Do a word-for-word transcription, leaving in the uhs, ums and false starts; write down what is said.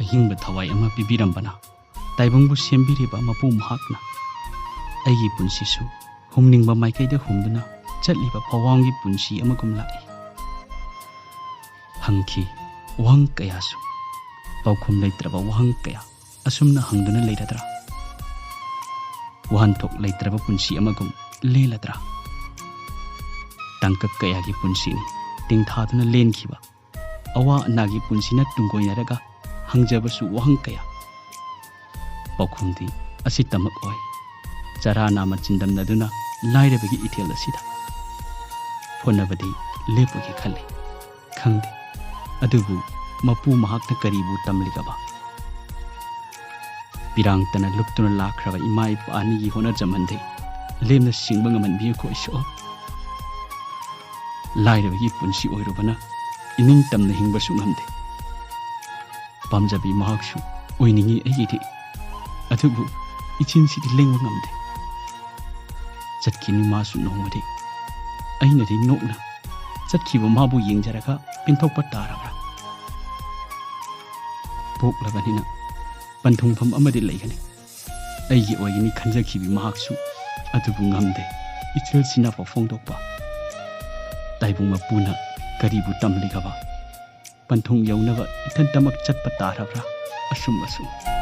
ꯑꯍꯤꯡꯕ ꯊꯋꯥꯏ ꯑꯃ ꯄꯤꯕꯤꯔꯝꯕꯅ ꯇꯥꯏꯕꯪꯕꯨ ꯁꯦꯝꯕꯤꯔꯤꯕ ꯃꯄꯨ ꯃꯍꯥꯛꯅ ꯑꯩꯒꯤ ꯄꯨꯟꯁꯤꯁꯨ ꯍꯨꯝꯅꯤꯡꯕ ꯃꯥꯏꯀꯩꯗ ꯍꯨꯝꯗꯨꯅ ꯆꯠꯂꯤꯕ ꯐꯋꯥꯝꯒꯤ ꯄꯨꯟꯁꯤ ꯑꯃꯒꯨꯝ ꯂꯥꯛꯏ꯫ ꯍꯪꯈꯤ ꯋꯥꯍꯪ ꯀꯌꯥꯁꯨ, ꯄꯥꯎꯈꯨꯝ ꯂꯩꯇ꯭ꯔꯕ ꯋꯥꯍꯪ ꯀꯌꯥ꯫ ꯑꯁꯨꯝꯅ ꯍꯪꯗꯨꯅ ꯂꯩꯔꯗ꯭ꯔꯥ? ꯋꯥꯍꯟꯊꯣꯛ ꯂꯩꯇ꯭ꯔꯕ ꯄꯨꯟꯁꯤ ꯑꯃꯒꯨꯝ ꯂꯦꯜꯂꯗ꯭ꯔꯥ? ꯇꯥꯡꯀꯛ ꯀꯌꯥꯒꯤ ꯄꯨꯟꯁꯤꯅꯤ ꯇꯦꯡꯊꯥꯗꯨꯅ ꯂꯦꯟꯈꯤꯕ꯫ ꯑꯋꯥ ꯑꯅꯥꯒꯤ ꯄꯨꯟꯁꯤꯅ ꯇꯨꯡꯒꯣꯏꯅꯔꯒ ꯍꯪꯖꯕꯁꯨ ꯋꯥꯍꯪ ꯀꯌꯥ꯫ ꯄꯥꯎꯈꯨꯝꯗꯤ ꯑꯁꯤꯇꯃꯛ ꯑꯣꯏ꯫ ꯆꯔꯥ ꯅꯥꯝꯃ ꯆꯤꯟꯗꯝꯅꯗꯨꯅ ꯂꯥꯏꯔꯕꯒꯤ ꯏꯊꯦꯜ ꯑꯁꯤꯗ ꯍꯣꯠꯅꯕꯗꯤ ꯂꯦꯞꯄꯒꯦ ꯈꯜꯂꯤ꯫ ꯈꯪꯗꯦ, ꯑꯗꯨꯕꯨ ꯃꯄꯨ ꯃꯍꯥꯛꯅ ꯀꯔꯤꯕꯨ ꯇꯝꯂꯤꯒꯕ? ꯄꯤꯔꯥꯡꯇꯅ ꯂꯨꯞꯇꯨꯅ ꯂꯥꯛꯈ꯭ꯔꯕ ꯏꯃꯥ ꯏꯄꯥ ꯑꯅꯤꯒꯤ ꯍꯣꯠꯅꯖꯃꯟꯗꯤ ꯂꯦꯝꯅ ꯁꯤꯡꯕ ꯉꯝꯍꯟꯕꯤꯌꯨꯀꯣ ꯏꯁꯣꯔ꯫ ꯂꯥꯏꯔꯕꯒꯤ ꯄꯨꯟꯁꯤ ꯑꯣꯏꯔꯨꯕꯅ ꯏꯅꯤꯡ ꯇꯝꯅ ꯍꯤꯡꯕꯁꯨ ꯉꯝꯗꯦ꯫ ꯄꯥꯝꯖꯕꯤ ꯃꯍꯥꯛꯁꯨ ꯑꯣꯏꯅꯤꯡꯏ ꯑꯩꯒꯤꯗꯤ, ꯑꯗꯨꯕꯨ ꯏꯆꯤꯟꯁꯤꯗꯤ ꯂꯦꯡꯕ ꯉꯝꯗꯦ꯫ ꯆꯠꯈꯤꯅꯤ ꯃꯥꯁꯨ ꯅꯣꯡꯃꯗꯤ꯫ ꯑꯩꯅꯗꯤ ꯅꯣꯛꯅ ꯆꯠꯈꯤꯕ ꯃꯥꯕꯨ ꯌꯦꯡꯖꯔꯒ ꯄꯦꯟꯊꯣꯛꯄ ꯇꯥꯔꯕ꯭ꯔꯥ? ꯄꯣꯛꯂꯕꯅꯤꯅ ꯄꯟꯊꯨꯡꯐꯝ ꯑꯃꯗꯤ ꯂꯩꯒꯅꯤ꯫ ꯑꯩꯒꯤ ꯑꯣꯏꯒꯅꯤ ꯈꯟꯖꯈꯤꯕꯤ ꯃꯍꯥꯛꯁꯨ ꯑꯗꯨꯕꯨ ꯉꯝꯗꯦ ꯏꯆꯤꯜ ꯁꯤꯅꯐꯥꯎ ꯐꯣꯡꯗꯣꯛꯄ꯫ ꯇꯥꯏꯕꯪ ꯃꯄꯨꯅ ꯀꯔꯤꯕꯨ ꯇꯝꯂꯤꯒꯕ? ꯄꯟꯊꯨꯡ ꯌꯧꯅꯕ ꯏꯊꯟꯇꯃꯛ ꯆꯠꯄ ꯇꯥꯔꯕ꯭ꯔꯥ? ꯑꯁꯨꯝ ꯑꯁꯨꯝ꯫